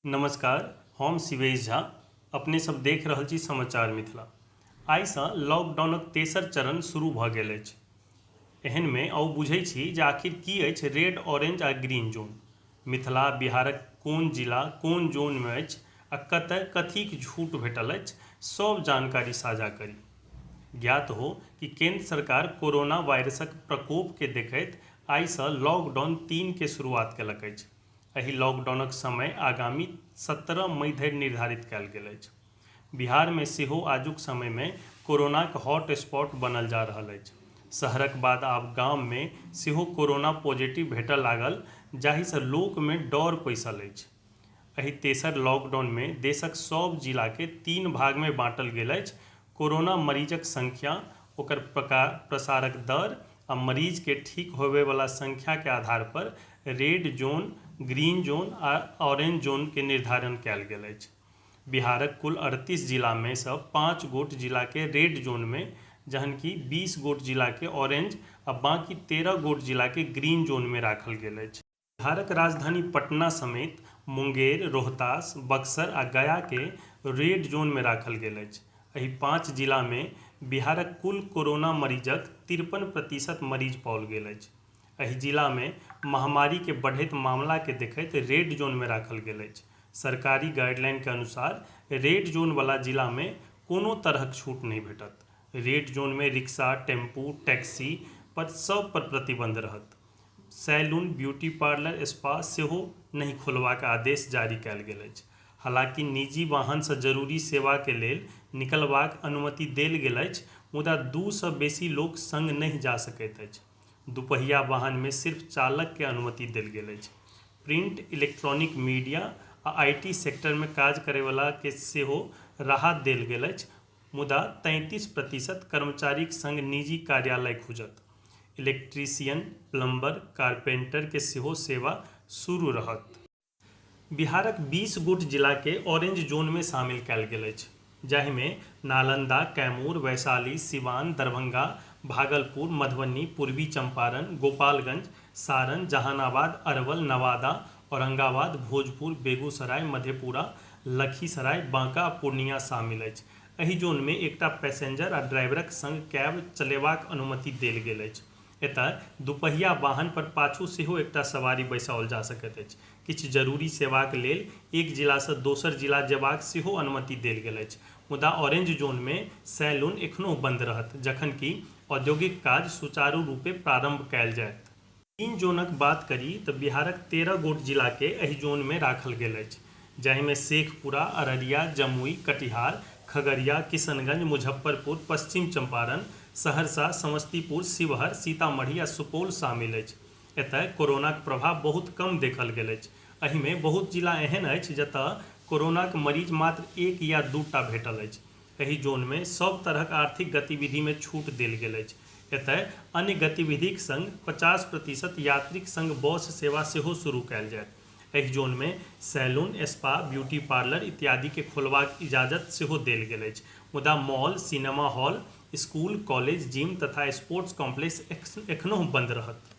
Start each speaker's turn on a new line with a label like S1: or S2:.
S1: नमस्कार, हम शिवेश झा, अपने सब देख रहल छी समाचार मिथिला। आइसँ लॉकडाउनक तेसर चरण शुरू भऽ गेल अछि। एहनमे आउ बुझै छी जे आखिर की अछि रेड, ऑरेंज आ ग्रीन जोन। मिथिला बिहारक कोन जिला कोन जोनमे अछि आ कतय कथीक छूट भेटल अछि, सब जानकारी साझा करी। ज्ञात हो कि केंद्र सरकार कोरोना वायरसक प्रकोपके देखैत आइसँ लॉकडाउन 3 के शुरुआत केलक अछि। एहि लॉकडाउनक समय आगामी 17 मई धरि निर्धारित कयल गेल अछि। बिहारमे सेहो आजुक समयमे कोरोनाक हॉटस्पॉट बनल जा रहल अछि। शहरक बाद आब गाममे सेहो कोरोना पॉजिटिव भेटय लागल, जाहिसँ लोकमे डर पैसल अछि। एहि तेसर लॉकडाउनमे देशक सभ जिलाके 3 भागमे बाँटल गेल अछि। कोरोना मरीजक संख्या, ओकर प्रसारक दर आ मरीजके ठीक होबयवला संख्याके आधार पर रेड जोन, ग्रीन जोन आ ऑरेंज जोनके निर्धारण कयल गेल अछि। बिहारक कुल 38 जिलामे सँ 5 गोट जिलाके रेड जोनमे, जहन कि 20 गोट जिलाके ऑरेंज आ बाकी 13 गोट जिलाके ग्रीन जोनमे राखल गेल अछि। बिहारक राजधानी पटना समेत मुंगेर, रोहतास, बक्सर आ गया के रेड जोनमे राखल गेल अछि। एहि 5 जिलामे बिहारक कुल कोरोना मरीजक 53% मरीज पाओल गेल अछि। एहि जिलामे महामारी के बढ़ैत मामला के देखैत रेड जोनमे राखल गेल अछि। सरकारी गाइडलाइन के अनुसार रेड जोन वाला जिलामे कोनो तरहक छूट नहि भेटत। रेड जोनमे रिक्शा, टेम्पू, टैक्सी पर सब पर प्रतिबंध रहत। सैलून, ब्यूटी पार्लर, स्पा सेहो नहि खोलबाक आदेश जारी कयल गेल अछि। हालांकि निजी वाहनसँ जरूरी सेवाके लेल निकलबाक अनुमति देल गेल अछि, मुदा 2 सँ बेसी लोक संग नहि जा सकैत अछि। दुपहिया वाहनमे सिर्फ चालकके अनुमति देल गेल अछि। प्रिंट, इलेक्ट्रॉनिक मीडिया आ IT सेक्टरमे काज करयवला के सेहो राहत देल गेल अछि, मुदा 33% कर्मचारीक संग निजी कार्यालय खुजत। इलेक्ट्रीशियन, प्लम्बर, कारपेंटर के सेहो सेवा शुरू रहत। बिहारक 20 गोट जिलाके ऑरेंज जोनमे शामिल कयल गेल अछि, जाहिमे नालंदा, कैमूर, वैशाली, सिवान, दरभंगा, भागलपुर, मधुबनी, पूर्वी चंपारण, गोपालगंज, सारण, जहानाबाद, अरवल, नवादा, औरंगाबाद, भोजपुर, बेगूसराय, मधेपुरा, लखीसराय, बांका आ पूर्णिया शामिल अछि। एहि जोनमे एकटा पैसेंजर आ ड्राइवरक संग कैब चलेबाक अनुमति देल गेल अछि। एतय दुपहिया वाहन पर पाछू सेहो एकटा सवारी बैसाओल जा सकैत अछि। किछु जरूरी सेवाक लेल एक जिलासँ दोसर जिला जेबाक सेहो अनुमति देल गेल अछि। मुदा ऑरेंज जोनमे सैलून एखनहुँ बंद रहत, जखन कि औद्योगिक काज सुचारू रूपे प्रारंभ कयल जायत। ग्रीन जोनक बात करी त बिहारक 13 गोट जिलाके एहि जोनमे राखल गेल अछि, जाहिमे शेखपुरा, अररिया, जमुई, कटिहार, खगड़िया, किशनगंज, मुजफ्फरपुर, पश्चिम चंपारण, सहरसा, समस्तीपुर, शिवहर, सीतामढ़ी आ सुपौल शामिल अछि। एतय कोरोनाक प्रभाव बहुत कम देखल गेल अछि। एहिमे बहुत जिला एहन अछि जतय कोरोनाक मरीज मात्र एक या 2 टा भेटल अछि। एहि जोनमे सभ तरहक आर्थिक गतिविधिमे छूट देल गेल अछि। एतय अन्य गतिविधिक संग 50% यात्रीक संग बस सेवा सेहो शुरू कयल जायत। एहि जोनमे सैलून, स्पा, ब्यूटी पार्लर इत्यादिके खोलबाक इजाजत सेहो देल गेल अछि, मुदा mall, cinema hall, school, college, gym तथा स्पोर्ट्स कॉम्प्लेक्स एखनहुँ बंद रहत।